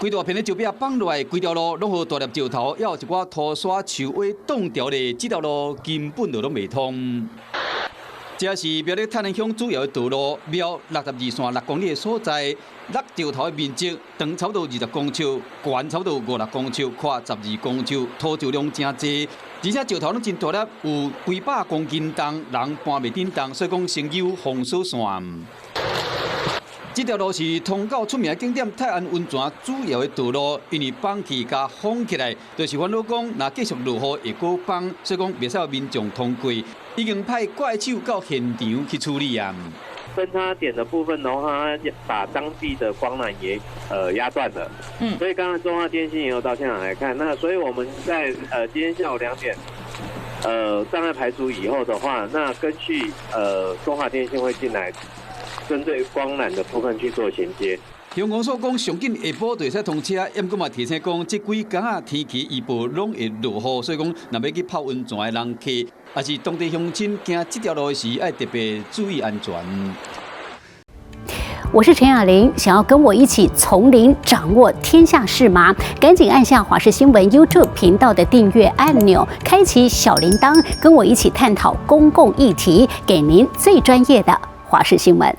規大片的石壁放落來，規條路攏予大粒石頭，猶有一寡土沙樹尾擋牢咧，這條路根本就攏袂通。這是苗栗泰安鄉主要的道路，苗62線6公里的所在，落石頭的面積長差不多20公尺，懸差不多5、6公尺，寬12公尺，土石量誠濟，而且石頭攏真大粒，有幾百公斤重，人搬袂振動，所以講先有封鎖線。這條路是通到出名的景點泰安溫泉主要的道路，因為崩去共封起來，就是煩惱講，若繼續落雨會閣崩，所以講袂使予民眾通過。已經派怪手到現場去處理啊。分叉點的部分的話，把當地的光纜也壓斷了。所以剛剛中華電信也有到現場來看，那所以我們在今天下午2點，障礙排除以後的話，那根據中華電信會進來，針對光纜的部分去做銜接。鄉公所講，上緊下晡就會使通車，毋過嘛提醒講，這幾工仔天氣預報攏會落雨，所以講若欲去泡溫泉的人客，抑是當地鄉親行這條路的時，愛特別注意安全。我是陳雅玲，想要跟我一起從零掌握天下事嗎？趕緊按下華視新聞 YouTube 頻道的訂閱按鈕，開啟小鈴鐺，跟我一起探討公共議題，給您最專業的華視新聞。